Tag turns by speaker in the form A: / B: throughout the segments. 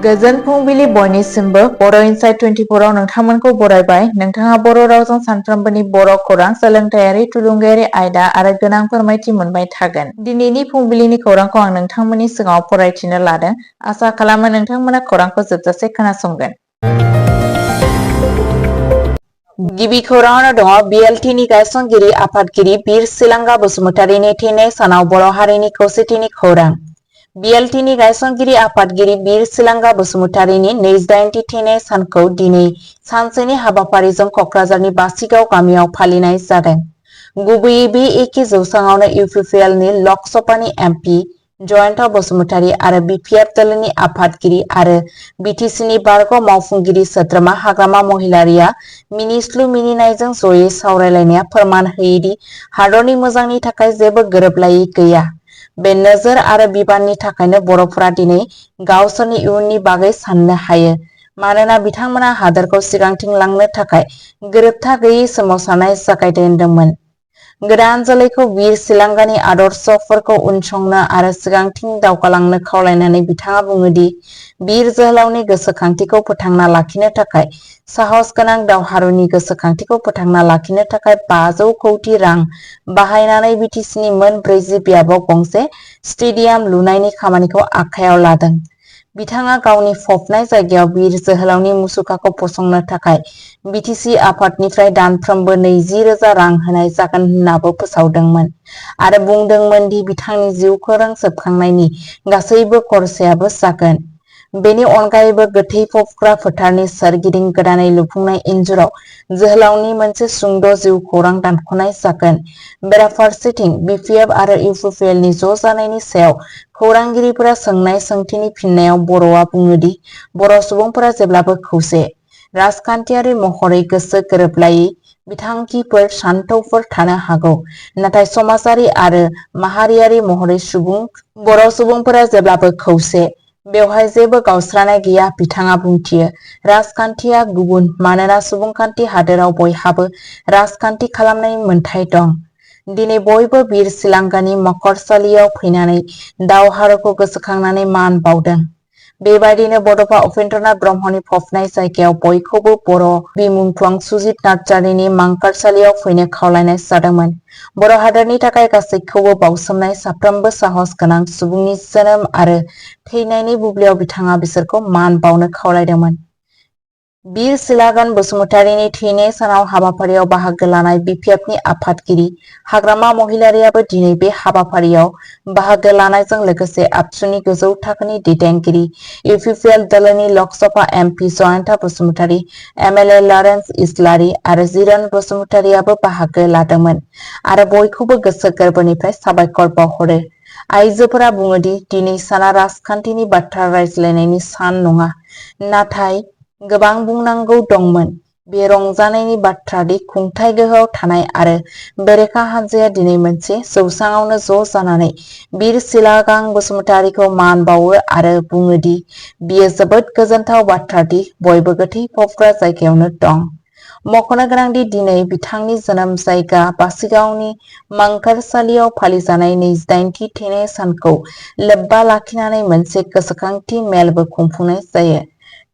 A: गोजोन फुंबिलि बयनिसिमबो बर' इनसाइट 24 आव नोंथांमोनखौ बरायबाय। नोंथाङा बर' रावजों सानफ्रोमबोनि बर' खौरां, सोलोंथायारि, थुलुंगायारि आयदा आरो गोनां फोरमायथि मोनबाय थागोन। दिनैनि फुंबिलिनि खौरांखौ आं नोंथांमोननि सिगाङाव फरायथिनो लादों। आसा खालामो नोंथांमोना खौरांखौ जोबजासे खोनासंगोन। गिबि खौराङावनो दङ बिएलटिनि गायसनगिरि आफादगिरि बिर सिलांगा बसुमतारीनि थैनाय सानाव बर' हारिनि खौसेथिनि खौरां। बिएलटिनि गायसनगिरि आफादगिरि बिर सिलांगा बसुमतारीनि 28थि थैनाय सानखौ दिनै सानसेनि हाबाफारिजों कक्राझारनि बासिगाव गामियाव फालिनाय जादों। गुबैयै बे एखे जौसाङावनो इउपिपिएलनि लकसभानि एमपि जयन्त बसुमतारी आरो बिपिएफ दलनि आफादगिरि आरो बिटिसिनि बारग' मावफुंगिरि सोद्रोमा हाग्रामा महिलारिया मिनिस्लु मिनिनायजों जयै सावरायलायनाया फोरमान होयोदि हादरनि मोजांनि थाखाय जेबो गोरोबलायै गैया। बे नोजोर आरो बिबाननि थाखायनो बर'फोरा दिनै गावसोरनि इयुननि बागै साननो हायो। मानोना बिथांमोना हादरखौ सिगांथिं लांनो थाखाय गोरोबथा गैयै सोमावसारनाय जागायजेनदोंमोन। गोदान जोलैखौ बिर सिलांगानि आदर्शफोरखौ उनसंनो आरो सिगांथिं दावगालांनो खावलायनानै बिथाङा बुङोदि बिर जोहोलावनि गोसोखांथिखौ फोथांना लाखिनो थाखाय साहस गोनां दावहारुनि गोसोखांथिखौ फोथांना लाखिनो थाखाय 500 कौटि रां बाहायनानै बिटिसिनि मोन 40 बियाबाव गंसे स्टेडियाम लुनायनि खामानिखौ आखायाव लादों। बिथाङा गावनि फबनाय जायगायाव बिर जोहोलावनि मुसुखाखौ फसंनो थाखाय बिटिसि आफादनिफ्राय दानफ्रोमबो 20,000 रां होनाय जागोन होननाबो फोसावदोंमोन आरो बुंदोंमोन दि बिथांनि जिउखौरां सेबखांनायनि गासैबो खरसायाबो जागोन। बेनि अनगायैबो गोथै फबग्रा फोथारनि सोरगिदिं गोदानै लुफुंनाय इन्जुराव जोहोलावनि मोनसे सुंद' जिउ खौरां दानख'नाय जागोन। बेराफारसेथिं बिपिएफ आरो इउपिपिएलनि ज' जानायनि सायाव खौरांगिरिफोरा सोंनाय सोंथिनि फिननायाव बर'आ बुङोदि बर' सुबुंफोरा जेब्लाबो खौसे। राजखान्थियारि महरै गोसो गोरोबलायै बिथांखिफोर सानथौफोर थानो हागौ, नाथाय समाजारि आरो माहारियारि महरै बर' सुबुंफोरा जेब्लाबो खौसे। बेवहाय जेबो गावस्रानाय गैया बिथाङा बुंथियो। राजखान्थिया गुबुन मानोना सुबुंखान्थि हादोराव बयहाबो राजखान्थि खालामनायनि मोन्थाय दं। दिनै बयबो बिर सिलांगानि मखरसालियाव फैनानै दावहारुखौ गोसोखांनानै मान बावदों। बेबायदिनो बड'फा उपेन्द्रनाथ ब्रह्मनि फबनाय जायगायाव बयखौबो बर' बिमुंख्लं सुजित नार्जारिनि मांकारसालियाव फैनो खावलायनाय जादोंमोन। बर' हादोरनि थाखाय गासैखौबो बावसोमनाय साफ्रोमबो साहस गोनां सुबुंनि जोनोम आरो थैनायनि बुब्लियाव बिथाङा बिसोरखौ मान बावनो खावलायदोंमोन। बिर सिलांगा बसुमतारीनि थैनाय सानाव हाबाफारियाव बाहागो लानाय बिपिएफनि आफादगिरि हाग्रामा महिलारियाबो दिनै बे हाबाफारियाव बाहागो लानायजों लोगोसे आबसुनि गोजौ थाखोनि दैदेनगिरि इउपिपिएल दलनि लकसभा एमपि जयन्त बसुमतारी, एमएलए लरेन्स इस्लारि आरो जिरन बसुमतारीयाबो बाहागो लादोंमोन आरो बयखौबो गोसो गोरबोनिफ्राय साबायखर बावहरो। आइजोफोरा बुङोदि दिनै साना राजखान्थिनि बाथ्रा रायज्लायनायनि सान नङा, नाथाय गोबां बुंनांगौ दंमोन। बे रंजानायनि बाथ्रा दि खुंथाय गोहोआव थानाय आरो बेरेखा हानजाया दिनै मोनसे जौसाङावनो ज' जानानै बिर सिलांगा बसुमतारीखौ मान बावो आरो बुङोदि बियो जोबोद गोजोनथाव बाथ्रा दि बयबो गोथै फबग्रा जायगायावनो दं। मख'नो गोनांदि दिनै बिथांनि जोनोम जायगा बासिगावनि मांकारसालियाव फालिजानाय 28थि थैनाय सानखौ लोब्बा लाखिनानै मोनसे गोसोखांथि मेलबो खुंफुंनाय जायो।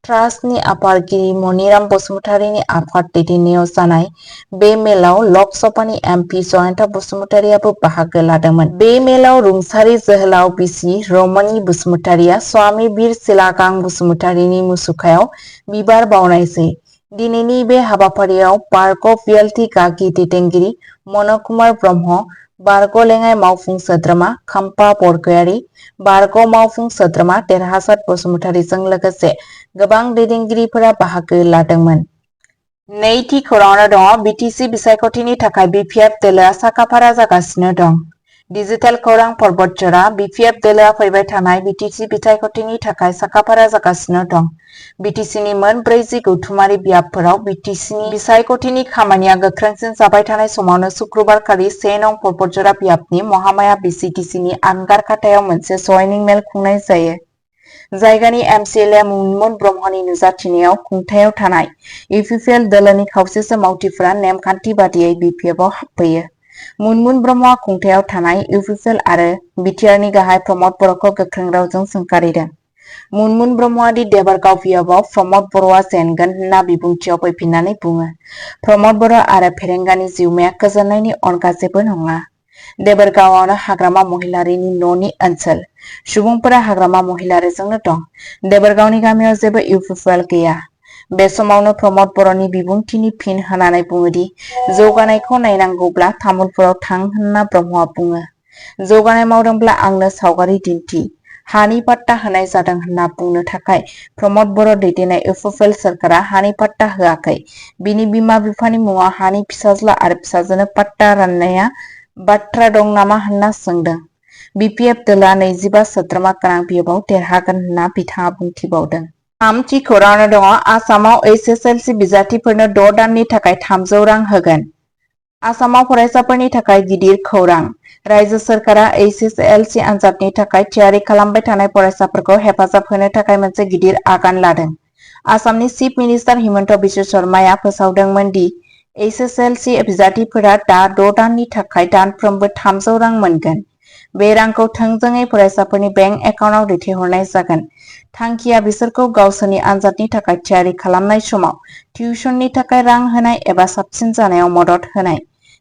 A: ट्रास्टनि आफादगिरि मनिराम बसुमतारीनि आफाद दैदेननायाव जानाय बे मेलाव लकसभानि एमपि जयन्त बसुमतारीयाबो बाहागो लादोंमोन। बे मेलाव रुंसारि जोहोलाव बिसि रमनि बसुमतारीया स्वामी बिर सिलांगा बसुमतारीनि मुसुखायाव बिबार बावनायसै। दिनैनि बे हाबाफारियाव बारग' बिएलटि गागि दैदेनगिरि मन कुमार ब्रह्म, बारग' लेङाइ मावफुं सोद्रोमा खाम्फा बरगयारी, बारग' मावफुं सोद्रोमा देरहासात बसुमतारीजों लोगोसे गोबां दैदेनगिरिफोरा बाहागो लादोंमोन। नैथि खौराङावनो दङ बिटिसि बिसायख'थिनि थाखाय बिपिएफ दोलोआ साखाफारा जागासिनो दं। डिजिटेल खौरां परबतझरा बिपिएफ दोलोआ फैबाय थानाय बिटिसि बिसायख'थिनि थाखाय साखाफारा जागासिनो दं। बिटिसिनि मोन 40 गौथुमारि बियाबफोराव बिटिसिनि बिसायख'थिनि खामानिया गोख्रोंसिन जाबाय थानाय समावनो सुक्रुबारखालि 1 नं परबतझरा बियाबनि महामाया बिसिगिसिनि आंगार खाथायाव मोनसे जयनिं मेल खुंनाय जायो। जायगानि एमसिएलए मुनमुन ब्रह्मनि नुजाथिनायाव खुंथायाव थानाय इउपिपिएल दोलोनि खावसेसो मावथिफोरा नेमखान्थि बादियै बिपिएफआव हाबफैयो। मुनमुन ब्रह्मआ खुंथायाव थानाय इउपिपिएल आरो बिटिआरनि गाहाय प्रमद बर'खौ गोख्रों रावजों सोंखारिदों। मुनमुन ब्रह्मआदि देबरगाव बियाबाव प्रमद बर'आ जेनगोन होनना बिबुंथियाव फैफिननानै बुङो। प्रमद बर' आरो फेरेंगानि जिउमाया गोजोननायनि अनगा जेबो नङा। देबरगावआवनो हाग्रामा महिलारिनि न'नि ओनसोल। सुबुंफोरा हाग्रामा महिलारिजोंनो दं। देबरगावनि गामियाव जेबो UPPL गैया। बे समावनो प्रमद बर'नि बिबुंथिनि फिन होनानै बुङोदि जौगानायखौ नायनांगौब्ला तामुलपुराव थां होनना ब्रह्मआ बुङो। जौगानाय मावदोंब्ला आंनो सावगारि दिन्थि। हानि पाट्टा होनाय जादों होनना बुंनो थाखाय प्रमद बर' दैदेननाय UPPL सोरखारा हानि पाट्टा होआखै। बिनि बिमा बिफानि मुङाव हानि फिसाज्ला आरो फिसाजोनो पाट्टा राननाया बाथ्रा दं नामा होनना सोंदों। BPF दोला 25 सोद्रोमा गोनां बियाबाव देरहागोन होनना बिथाङा बुंथिबावदों। थामथि खौराङावनो दङ आसामाव HSLC बिजाथिफोरनो 6 दाननि थाखाय 300 रां होगोन। आसामाव फरायसाफोरनि थाखाय गिदिर खौरां। रायजो सोरखारा HSLC आनजादनि थाखाय थियारि खालामबाय थानाय फरायसाफोरखौ हेफाजाब होनो थाखाय मोनसे गिदिर आगान लादों। आसामनि चिफ मिनिस्टार हिमन्त बिश्व शर्माया फोसावदोंमोन दि HSLC बिजाथिफोरा दा 6 दाननि थाखाय दानफ्रोमबो 300 रां मोनगोन। बे रांखौ थोंजोङै फरायसाफोरनि बेंक एकाउन्टआव दैथायहरनाय जागोन। थांखिया बिसोरखौ गावसोरनि आनजादनि थाखाय थियारि खालामनाय समाव टिउसननि थाखाय रां होनाय एबा साबसिन जानायाव मदद होनाय।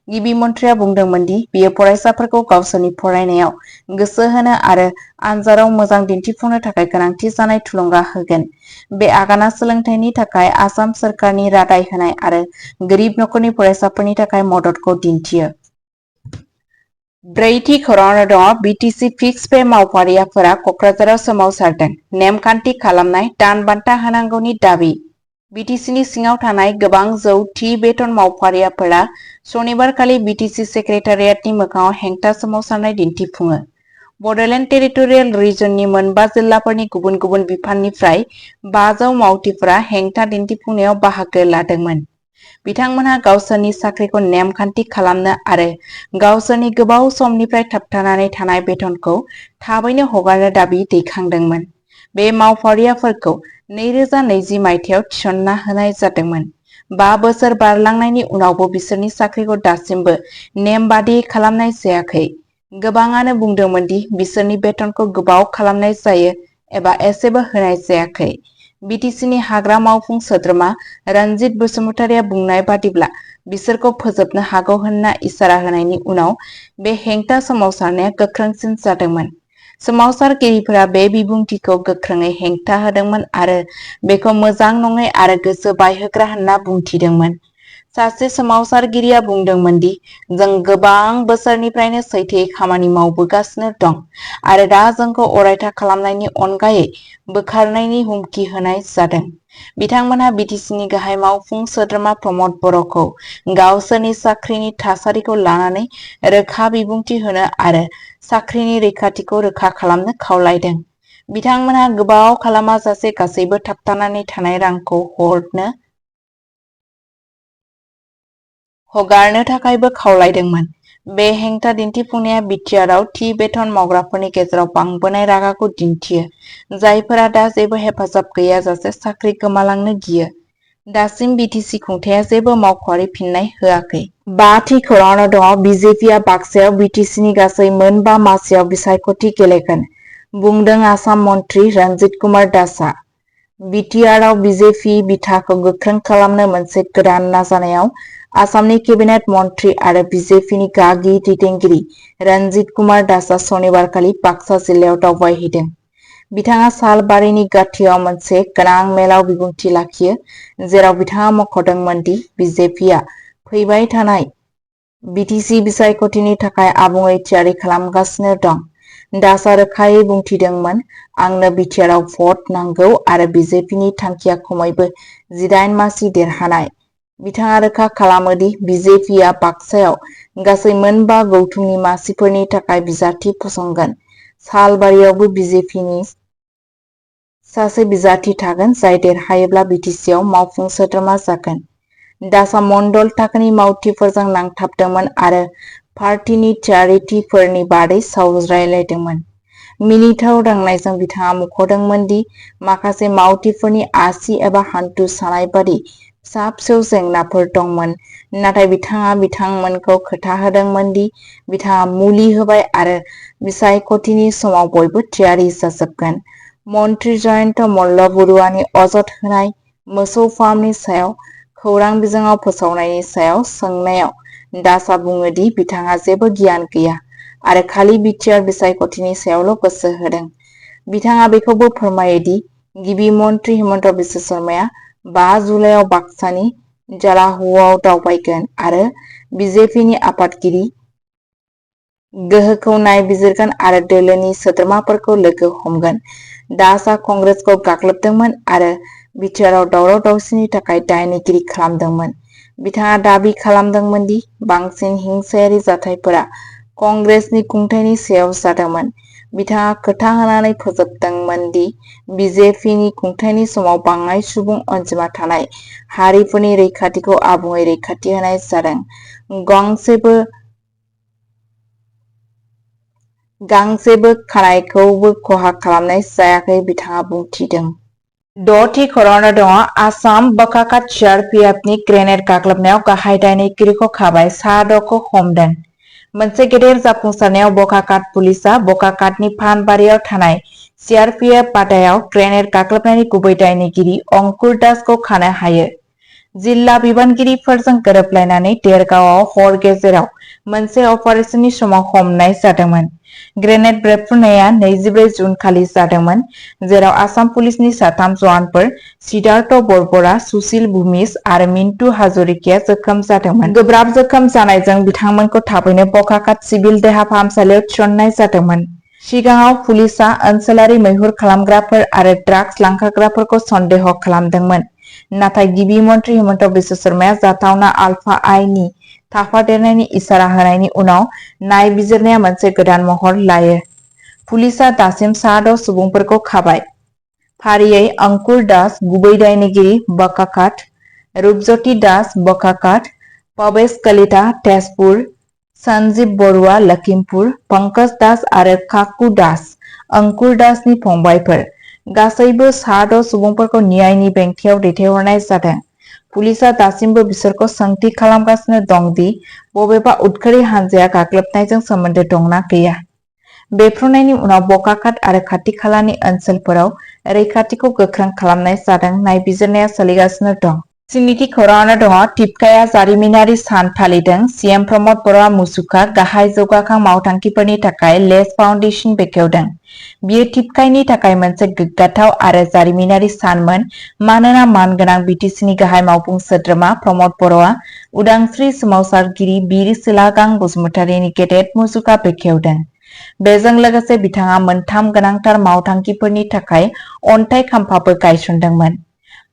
A: गिबि मन्थ्रिया बुंदोंमोन दि बियो फरायसाफोरखौ गावसोरनि फरायनायाव गोसो होनो आरो आनजादाव मोजां दिन्थिफुंनो थाखाय गोनांथि जानाय थुलुंगा होगोन। बे आगाना सोलोंथाइनि थाखाय आसाम सोरखारनि रादाय होनाय आरो गोरिब नखरनि फरायसाफोरनि थाखाय मददखौ दिन्थियो। ब्रैथि खौराङावनो दङ BTC फिक्स पे मावफारियाफोरा कक्राझाराव सोमावसारदों। नेमखान्थि खालामनाय दान बान्था होनांगौनि दाबि। BTCनि सिङाव थानाय गोबां जौ थि बेथन मावफारियाफोरा सनिबारखालि BTC सेक्रेटारियेटनि मोखाङाव हेंथा सोमावसारनाय दिन्थिफुङो। बड'लेण्ड टेरिटरियेल रिजननि मोनबा जिल्लाफोरनि गुबुन गुबुन बिफाननिफ्राय 500 मावथिफोरा हेंथा दिन्थिफुंनायाव बाहागो लादोंमोन। बिथांमोनहा गावसोरनि साख्रिखौ नेमखान्थि खालामनो आरो गावसोरनि गोबाव समनिफ्राय थाबथानानै थानाय बेथनखौ थाबैनो हगारनो दाबि दैखांदोंमोन। बे मावफारियाफोरखौ 2020 मायथाइयाव थिसनना होनाय जादोंमोन। 5 बोसोर बारलांनायनि उनावबो बिसोरनि साख्रिखौ दासिमबो नेम बादियै खालामनाय जायाखै। गोबाङानो बुंदोंमोन दि बिसोरनि बेथनखौ गोबाव खालामनाय जायो एबा एसेबो होनाय जायाखै। BTCनि हाग्रा मावफुं सोद्रोमा रनजित बसुमतारिया बुंनाय बादिब्ला बिसोरखौ फोजोबनो हागौ होनना इसारा होनायनि उनाव बे हेंथा सोमावसारनाया गोख्रोंसिन जादोंमोन। सोमावसारगिरिफोरा बे बिबुंथिखौ गोख्रोङै हेंथा होदोंमोन आरो बेखौ मोजां नङै आरो गोसो बायहोग्रा होनना बुंथिदोंमोन। सासे सोमावसारगिरिया बुंदोंमोन दि जों गोबां बोसोरनिफ्रायनो सैथोयै खामानि मावबोगासिनो दं आरो दा जोंखौ अरायथा खालामनायनि अनगायै बोखारनायनि हुमखि होनाय जादों। बिथांमोनहा BTCनि गाहाय मावफुं सोद्रोमा प्रमद बर'खौ गावसोरनि साख्रिनि थासारिखौ लानानै रोखा बिबुंथि होनो आरो साख्रिनि रैखाथिखौ रोखा खालामनो खावलायदों। बिथांमोनहा गोबाव खालामाजासे गासैबो थाबथानानै थानाय रांखौ हगारनो थाखायबो खावलायदोंमोन। बे हेंथा दिन्थिफुंनाया बिटिआरआव थि बेथन मावग्राफोरनि गेजेराव बांबोनाय रागाखौ दिन्थियो, जायफोरा दा जेबो हेफाजाब गैयाजासे साख्रि गोमालांनो गियो। दासिम BTC खुंथाया जेबो मावख'आरि फिननाय होआखै। 5थि खौराङावनो दङ BJPआ बाक्सायाव BTCनि गासै मोनबा मासियाव बिसायख'थि गेलेगोन, बुंदों आसाम मन्थ्रि रन्जित कुमार दासआ। बिटिआरआव BJP बिथाखौ गोख्रों खालामनो मोनसे गोदान नाजानायाव आसामनि केबिनेट मन्थ्रि आरो BJPनि गागि दैदेनगिरि रन्जित कुमार दासआ सनिबारखालि बाक्सा जिल्लायाव दावबायहैदों। बिथाङा सालबारिनि गाथियाव मोनसे गोनां मेलाव बिबुंथि लाखियो, जेराव बिथाङा मख'दोंमोन दि BJPआ फैबाय थानाय BTC बिसायख'थिनि थाखाय आबुङै थियारि खालामगासिनो दं। दासआ रोखायै बुंथिदोंमोन, आंनो बिटिआरआव भट नांगौ आरो BJPनि थांखिया खमैबो 18 मासि देरहानाय। बिथाङा रोखा खालामो दि BJPआ बाक्सायाव गासै मोनबा गौथुमनि मासिफोरनि थाखाय बिजाथि फसंगोन। सालबारियावबो BJPनि सासे बिजाथि थागोन, जाय देरहायोब्ला BTCआव मावफुं सोद्रोमा जागोन। दासआ मण्डल थाखोनि मावथिफोरजों नांथाबदोंमोन आरो पार्टीनि थियारिथिफोरनि बादै सावरायलायदोंमोन। मिनिथाव दांनायजों बिथाङा मुंख'दोंमोन दि माखासे मावथिफोरनि आसि एबा हान्थु सानाय बादि फिसा-फिसौ जेंनाफोर दंमोन, नाथाय बिथाङा बिथांमोनखौ खोन्थाहोदोंमोन दि बिथाङा मुलि होबाय आरो बिसायख'थिनि समाव बयबो थियारि जाजोबगोन। मन्त्रि जयन्त मल्ल बरुवानि अजद होनाय मोसौ फार्मनि सायाव खौरां बिजोङाव फोसावनायनि सायाव सोंनायाव दासआ बुङो दि बिथाङा जेबो गियान गैया आरो खालि बिटिआर बिसायख'थिनि सायावल' गोसो होदों। बिथाङा बेखौबो फोरमायो दि गिबि मन्त्रि हिमन्त बिश्व शर्माया 5 जुलाइआव बाक्सानि जालाहुआव दावबायगोन आरो बिजेपिनि आफादगिरि गोहोखौ नायबिजिरगोन आरो दोलोनि सोद्रोमाफोरखौ लोगो हमगोन। दासआ कंग्रेसखौ गाग्लोबदोंमोन आरो बिटिआरआव दावराव-दावसिनि थाखाय दायनिगिरि खालामदोंमोन। बिथाङा दाबि खालामदोंमोन दि बांसिन हिंसायारि जाथायफोरा कंग्रेसनि खुंथायनि सायाव जादोंमोन। बिथाङा खोथा होनानै फोजोबदोंमोन दि बिजेपिनि खुंथायनि समाव बाङाइ सुबुं अनजिमा थानाय हारिफोरनि रैखाथिखौ आबुङै रैखाथि होनाय जादों। गांसेबो खानायखौबो खहा खालामनाय जायाखै बिथाङा बुंथिदों। द'थि खौराङाव दङ आसाम बोकाकाट सिआरपिएफनि ग्रेनेड गाग्लोबनायाव गाहाय दायनिगिरिखौ खाबाय, सा-10 खौ हमदों। मोनसे गेदेर जाफुंसारनायाव बोकाकाट पुलिसआ बोकाकाटनि फानबारियाव थानाय सिआरपिएफ बादायाव ग्रेनेड गाग्लोबनायनि गुबै दायनिगिरि अंकुर दासखौ खानो हायो। जिल्ला बिबानगिरिफोरजों गोरोबलायनानै देरगावआव हर गेजेराव मोनसे अपारेशननि समाव हमनाय जादोंमोन। ग्रेनेड बेरफ्रुनाया 24 जुन खालि जादोंमोन, जेराव आसाम पुलिसनि 3 जवानफोर सिद्धार्थ बरबरा, सुशील भुमिज आरो मिन्टु हाजरिकाया जोखोम जादोंमोन। गोब्राब जोखोम जानायजों बिथांमोनखौ थाबैनो बोकाकाट सिभिल देहा फाहामसालियाव थिसननाय जादोंमोन। सिगाङाव पुलिसआ ओनसोलारि मैहुर खालामग्राफोर आरो ड्राग्स लांखारग्राफोरखौ सन्देह खालामदोंमोन, नाथाय गिबि मन्त्रि हिमन्त बिश्व शर्माया जाथावना आलफा आइ नि थाफादेरनायनि इसारा होनायनि उनाव नायबिजिरनाया मोनसे गोदान महर लायो। पुलिसआ दासिम सा-10 सुबुंफोरखौ खाबाय। फारियै अंकुर दास गुबै दायनिगिरि बोकाकाट, रूपज्योति दास बोकाकाट, पवेश कलिता तेजपुर, सन्जीव बरुवा लखिमपुर, पंकज दास आरो काकु दास अंकुर दासनि फंबायफोर। गासैबो सा-10 सुबुंफोरखौ न्यायनि बेंखनआव दैथायहरनाय जादों। पुलिसआ दासिमबो बिसोरखौ सोंथि खालामगासिनो दं दि बबेबा उदखारि हानजाया गाग्लोबनायजों सोमोन्दो दंना गैया। बेरफ्रुनायनि उनाव बोकाकाट आरो खाथि-खालानि ओनसोलफोराव रैखाथिखौ गोख्रों खालामनाय जादों। नायबिजिरनाया सोलिगासिनो दं। स्निथि खौराङाव दङ टिपकाइआ जारिमिनारि सान फालिदों। सीएम प्रमद बर'आ मुसुखा गाहाय जौगाखां मावथांखिफोरनि थाखाय लेस फाउन्डेसन बेखेवदों। बियो टिपकाइनि थाखाय मोनसे गोग्गाथाव आरो जारिमिनारि सानमोन मानोना मानगोनां बिटिसिनि गाहाय मावफुं सोद्रोमा प्रमद बर'आ उदांस्रि सोमावसारगिरि बिर सिलागां बसुमतारीनि गेदेर मुसुखा बेखेवदों। बेजों लोगोसे बिथाङा मोनथाम गोनांथार मावथांखिफोरनि थाखाय अन्थाइ खाम्फाबो गायसनदोंमोन।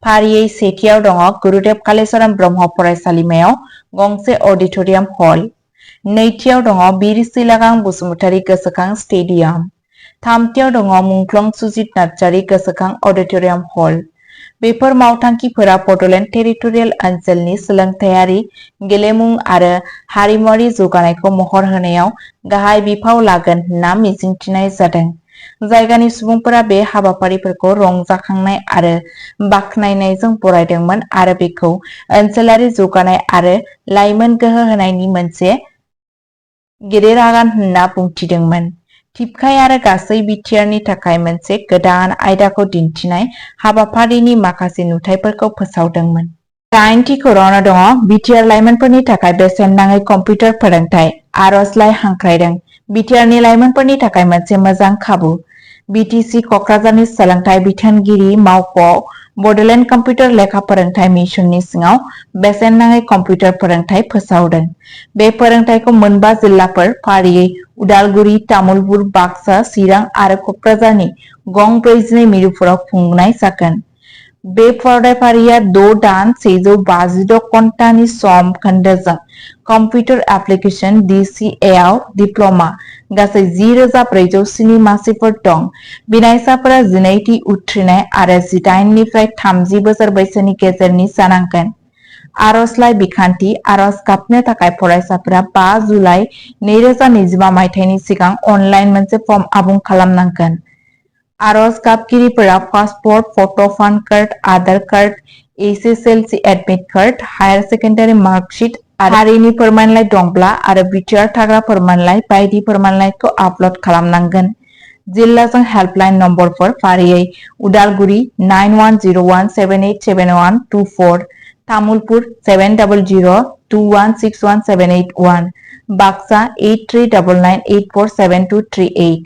A: फारियै सेथियाव दङ गुरुदेव कालीचरण ब्रह्म फरायसालिमायाव गंसे अडिट'रियाम हल। नैथियाव दङ बिर सिलागां बसुमतारी गोसोखां स्टेडियाम। थामथियाव दङ मुंख्लं सुजित नार्जारी गोसोखां अडिट'रियाम हल। बेफोर मावथांखिफोरा बड'लेण्ड टेरिटरियेल ओनसोलनि सोलोंथायारि, गेलेमु आरो हारिमुआरि जौगानायखौ महर होनायाव गाहाय बिफाव लागोन होनना मिजिंथिनाय जादों। जायगानि सुबुंफोरा बे हाबाफारिफोरखौ रंजाखांनाय आरो बाख्नायनायजों बरायदोंमोन आरो बेखौ ओनसोलारि जौगानाय आरो लाइमोन गोहो होनायनि मोनसे गेदेर आगान होनना बुंथिदोंमोन। टिपकाइ आरो गासै बिटिआरनि थाखाय मोनसे गोदान आयदाखौ दिन्थिनाय हाबाफारिनि माखासे नुथायफोरखौ फोसावदोंमोन। 8थि खौराङाव दङ बिटिआर लाइमोनफोरनि थाखाय बेसेन नाङै कम्पिउटार फोरोंथाय, आर'जलाइ हांख्रायदों। बिटिआरनि लाइमोनफोरनि थाखाय मोनसे मोजां खाबु। बिटिसि कक्राझारनि सोलोंथाइ बिथोनगिरि मावख'आव बड'लेण्ड कम्पिउटार लेखा फोरोंथाय मिशननि सिङाव बेसेन नाङै कम्पिउटार फोरोंथाय फोसावदों। बे फोरोंथायखौ मोनबा जिल्लाफोर फारियै उदालगुरि, तामुलपुर, बाक्सा, चिरां आरो कक्राझारनि गं 42 मिरुफोराव खुंनाय जागोन। बे फरायफारिया 6 दान 156 घन्टानि सम खोन्दोजों कम्पिउटार एप्लिकेसन (DCA) आव डिप्ल'मा। गासै 10,407 मासिफोर दं। बिनायसाफोरा 12थि उथ्रिनाय आरो 18 निफ्राय 30 बोसोर बैसोनि गेजेरनि जानांगोन। आर'जलाइ बिखान्थि: आर'ज गाबनो थाखाय फरायसाफोरा 5 जुलाइ 2025 मायथाइनि सिगां अनलाइन मोनसे फर्म आबुं खालामनांगोन। आर'ज गाबगिरिफोरा passport photo', PAN card, Aadhaar card, SSLC admit card, higher secondary marksheet आरो हारिनि फोरमानलाइ दंब्ला आरो बिटिआर थाग्रा फोरमानलाइ बायदि फोरमानलाइखौ आपल'ड खालामनांगोन। जिल्लाजों हेल्पलाइन नम्बरफोर फारियै उदालगुरि 9101787124, तामुलपुर 7002161781, बाक्सा 8399847238,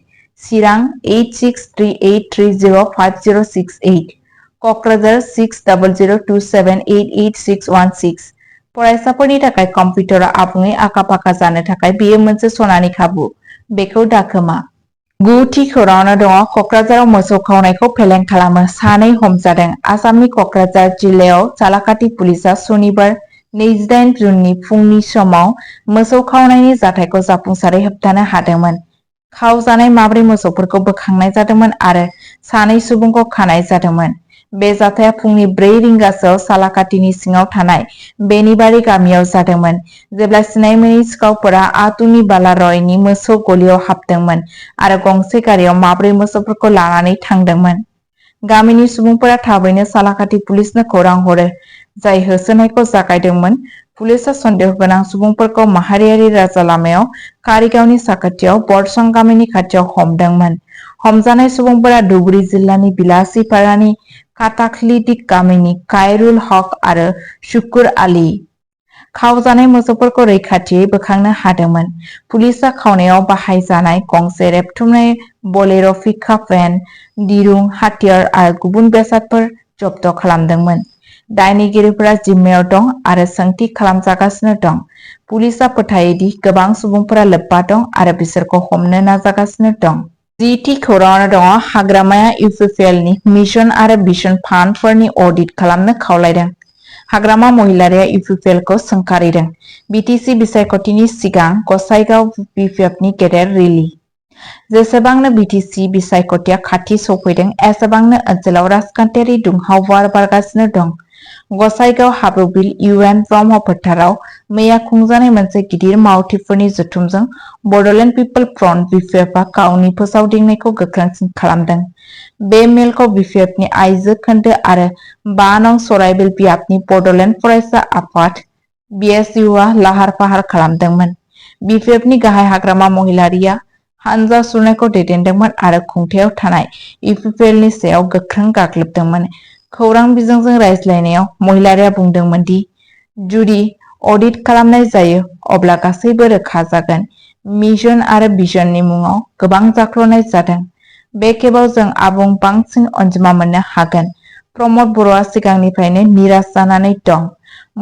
A: चिरां 8638305068, क'क्राझार 6002788616। फरायसाफोरनि थाखाय कम्पिउटारा आबुङै आखा-फाखा जानो थाखाय बेयो मोनसे सनानि खाबु। बेखौ दाखोमा। गुथि खौराङावनो दङ क'क्राझाराव मोसौ खावनायखौ फेलें खालामो, 2 हमजादों। आसामनि क'क्राझार जिल्लायाव सालाकाथि पुलिसआ सनिबार 28 जुननि फुंनि समाव मोसौ खावनायनि जाथायखौ जाफुंसारै होबथानो हादोंमोन। खावजानाय 4 मोसौफोरखौ बोखांनाय जादोंमोन आरो 2 सुबुंखौ खानाय जादोंमोन। बे जाथाया फुंनि 4 रिंगासोआव सालाकाथिनि सिङाव थानाय बेनिबारि गामियाव जादोंमोन, जेब्ला सिनाय मोनै सिखावफोरा आतुनि बालारयनि मोसौ गलियाव हाबदोंमोन आरो गंसे गारियाव 4 मोसौफोरखौ लानानै थांदोंमोन। गामिनि सुबुंफोरा थाबैनो सालाकाथि पुलिसनो खौरां हरो, जाय होसोनायखौ जागायदोंमोन। पुलिसआ सन्देह गोनां सुबुंफोरखौ माहारियारि राजा लामायाव कारिगावनि साखाथियाव बरसं गामिनि खाथियाव हमदोंमोन। हमजानाय सुबुंफोरा धुबुरी जिल्लानि बिलासिपारानि काटाखलिदिक गामिनि कायरुल हक आरो शुकुर आली। खावजानाय मोसौफोरखौ रैखाथियै बोखांनो हादोंमोन। पुलिसआ खावनायाव बाहायजानाय गंसे रेबथुमनाय बलेर' पिकआप भेन, दिरुं, हाथियार आरो गुबुन बेसादफोर जब्द खालामदोंमोन। दायनिगिरिफोरा जिम्मायाव दं आरो सोंथि खालामजागासिनो दं। पुलिसआ फोथायो दि गोबां सुबुंफोरा लोब्बा दं आरो बिसोरखौ हमनो नाजागासिनो दं। जिथि खौराङावनो दङ हाग्रामाया UPPLनि मिशन आरो भिजन फान्डफोरनि अडिट खालामनो खावलायदों। हाग्रामा महिलारिया UPPLखौ सोंखारिदों। BTC बिसायख'थिनि सिगां गसाइगाव BPFनि गेदेर रेली। जेसेबांनो BTC बिसायख'थिया खाथि सौफैदों, एसेबांनो ओनसोलाव राजखान्थियारि दुंहाव बार बारगासिनो दं। गसाइगाव हाब्रुबिल UN ब्रह्म फोथाराव मैया खुंजानाय मोनसे गिदिर मावथिफोरनि जथुमजों बड'लेण्ड पिपल फ्रन्ट BPFआ गावनि फोसावदिंनायखौ गोख्रोंसिन खालामदों। बे मेलखौ BPFनि आइजो खोन्दो आरो 5 नं सराइबिल बियाबनि बड'लेण्ड फरायसा आफाद BSUआ लाहार-फाहार खालामदोंमोन। BPFनि गाहाय हाग्रामा महिलारिया हानजा सुरनायखौ दैदेनदोंमोन आरो खुंथायाव थानाय UPPLनि सायाव गोख्रों गाग्लोबदोंमोन। खौरां बिजोंजों रायज्लायनायाव महिलारिया बुंदोंमोन दि जुदि अडिट खालामनाय जायो अब्ला गासैबो रोखा जागोन। मिशन आरो भिजननि मुङाव गोबां जाख्ल'नाय जादों। बे खेबाव जों आबुं बांसिन अनजिमा मोननो हागोन। प्रमद बर'आ सिगांनिफ्रायनो निराश जानानै दं।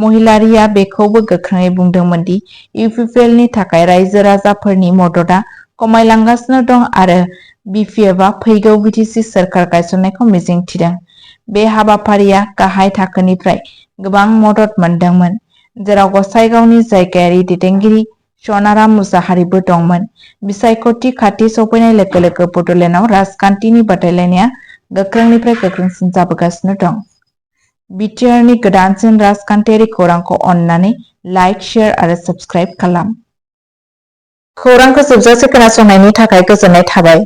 A: महिलारिया बेखौबो गोख्रोङै बुंदोंमोन दि UPPLनि थाखाय रायजो राजाफोरनि मददआ खमायलांगासिनो दं आरो BPFआ फैगौ BTC सोरखार गायसननायखौ मिजिंथिदों। बे हाबाफारिया गाहाय थाखोनिफ्राय गोबां मदद मोनदोंमोन, जेराव गसाइगावनि जायगायारि दैदेनगिरि सनाराम मुसाहारिबो दंमोन। बिसायख'थि खाथि सौफैनाय लोगो लोगो बड'लेण्डआव राजखान्थिनि बादायलायनाया गोख्रोंनिफ्राय गोख्रोंसिन जाबोगासिनो दं। BTRनि गोदानसिन राजखान्थियारि खौरांखौ अन्नानै लाइक, शेयार आरो साबस्क्राइब खालाम। खौरांखौ जोबजासे खोनासंनायनि थाखाय गोजोननाय थाबाय।